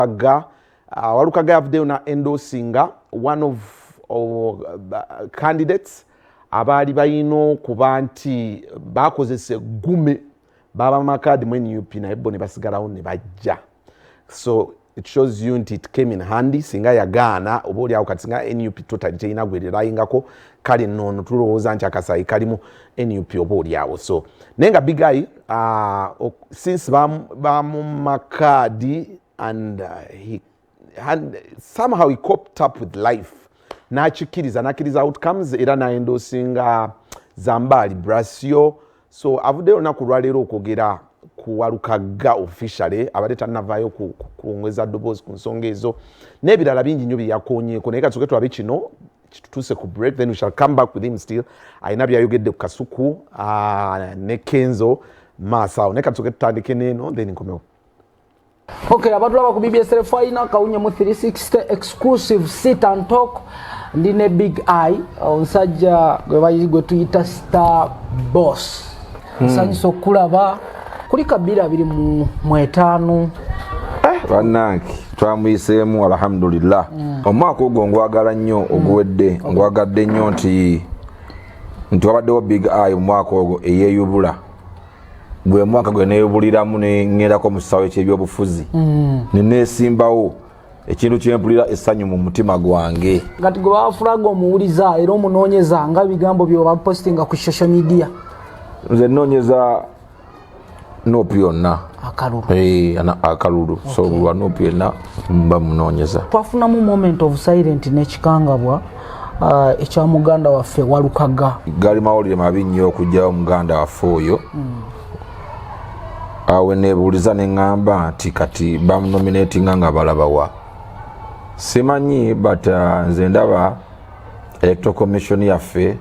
Walukaga. Walukaga yavuddeyo na endorsinga one of candidates abaali balina okuba nti bakozesa eggume baba makaadi mu NUP, naye bo ne basigalawo ne bajja. So it shows you nti it came in handy. Singa yagaana, oba oliawo kati singa NUP totally terina gwererayingako. Kale noono tulowooza nti akasayi kalimu NUP oba oliawo. So naye nga Big Eye, since bamumakaadi and somehow he coped up with life, n'akikkiriza, n'akkiriza outcomes, era n'aendorsinga Zambaali Brasio. So avuddeyo olunaku lwaleero okwogera ku Walukaga officially. Abadde tannavaayo kuwongeza ddoboozi ku nsonga ezo n'ebirala bingi nnyo byeyakonyeeko, naye kasooke tulabe kino kitutuuse ku break, then we shall come back with him. Still alina byayogedde ku Kasuku ne Kenzo maaso awo, naye katusooke tutandike neeno, then nkomewo. Okay, abatulaba ku BBS Refina Kawunyemu 360 exclusive sit and talk, ndi ne Big Eye, omusajja gwe tuyita Star Boss. Nsanyusa okulaba kuli ka 2025. Bannange, twamuyiseemu, alhamdulillah. Omwaka ogwo ngwagala nnyo, oguwedde ngwagadde nnyo nti wabaddewo Big Eye mu mwaka ogwo eyeeyubula. Gwe mwaka gwe neeyubuliramu neŋŋendako mu kisaawe ky'ebyobufuzi, neneesimbawo, ekintu kyempulira essanyu mu mutima gwange. Kati gwe bafulaga omuwuliza era omunoonyeza nga bigambo byobapostinga ku social media. Nze nnoonyeza NUP yonna. Akalulu. Eh, akalulu. So buli wa NUP yenna mba munoonyeza. Twafunamu moment of silent n'ekikangabwa ekya muganda waffe Walukaga. Gali mawulire mabi nnyo okugyawo muganda waffe oyo. Awe nebuuliza neŋŋamba nti kati bamunominatinga nga balabawa, simanyi, but nze ndaba Electoral Commission yaffe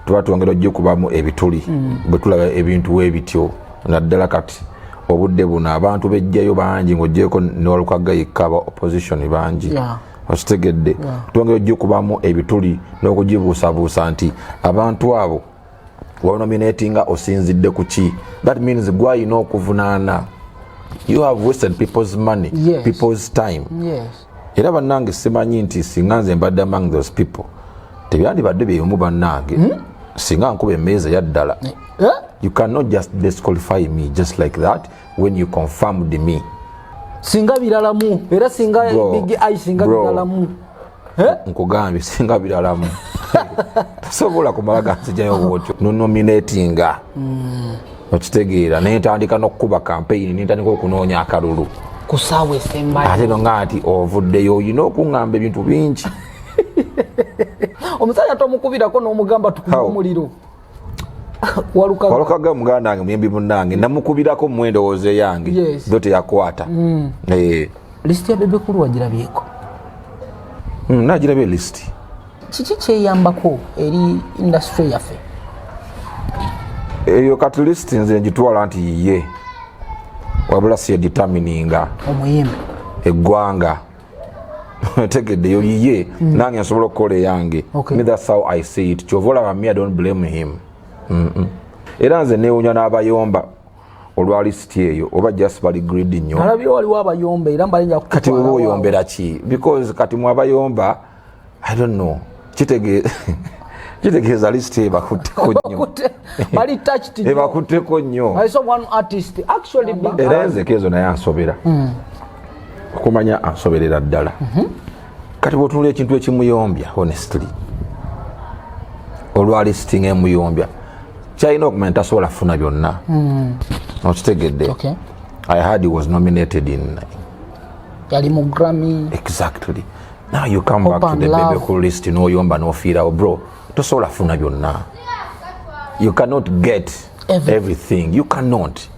tuba twongera ogikubamu ebituli bwe tulaba ebintu webityo, naddala kati obudde buno abantu bejjayo bangi, ng'ogyeko newalukaga yekka, aba opposition bangi. Okitegedde? Twongera ogikubamu ebituli n'okugibuusabuusa nti abantu abo wanominatinga osinzidde ku ki? That means gwayina okuvunaana. You have wasted people's money, people's time. Era bannange, simanyi nti singa nze mbadde among those people, tebyandibadde byebimu. Bannange, singa nkuba emmeeza yaddala. Eh? You cannot just disqualify me just like that when you confirmed me. Singa biralamu era singa Bro, Big Eye singa bro. biralamu. Eh? Nkugambye, singa biralamu, tosobola kumala ganzijayo bwotyo nonominatinga, okitegeera? Nentandika n'okukuba campaign, nentandika okunoonya akalulu. Ku saawa esembayo. Ate nonga nti ovuddeyo, olina okuŋŋamba ebintu bingi. Omusajja tomukubirako n'omugamba tukube How? omuliro, Walukaga? Walukaga muganda wange, muyimbi munnange, namukubirako mu endowooza eyange. Tho teyakwata. Eh, Lisiti ya Bebe Cool wagirabyeko? Nagirabye lisiti. Kiki kyeyambako eri industry yaffe? Eyo kati lisiti nze ngitwala nti yiye, wabula si yedetermininga omuyimbi. Eggwanga tegeddeyo yiye, nange nsobola okukola eyange. Me, that's how I see it. Kyova olaba me, I don't blame him. Era nze newunya n'abayomba olwa lisiti eyo, oba just bali greedy nnyo. Nalabye waliwo abayomba era mbalinja. Kati oba oyombera ki? Because kati mwe abayomba, I don't know, kitegeeza lisiti ebakutteko nnyo. Bali touched nnyo. Ebakutteko nnyo. I saw one artist actually big Era nze Kenzo naye ansobera okumanya, ansoberera ddala. Kati bwotunula ekintu ekimuyombya, honestly, olwa lisiti nga emuyombya, kyalina okumanya tasobola kufuna byonna, okitegedde? Okay. I heard he was nominated in Yali mu Grammy. Exactly. Now you come Hope back to and the Love. Bebe Cool list n'oyomba n'ofiirawo. Bro, tosobola kufuna byonna. You cannot get Everything. everything. You cannot.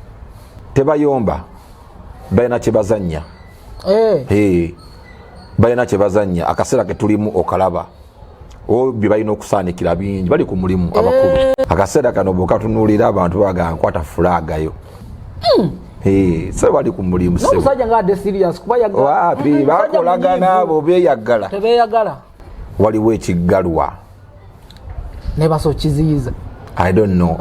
Tebayomba, balina kyebazannya. Eh, Hey, balina kyebazannya. Akaseera ketulimu okalaba o bye balina okusaanikira bingi, bali ku mulimu abakulu. Akaseera kano bwekatunuulira abantu baga nkwata fulagayo. Hey, so bali ku mulimu, ssebo. N'omusajja nga adde serious kuba Waapi? Musajja Bakolagana. munyiivu. Abo beeyagala. Tebeeyagala. Waliwo ekiggalwa. Nebasa okiziyiza. I don't know.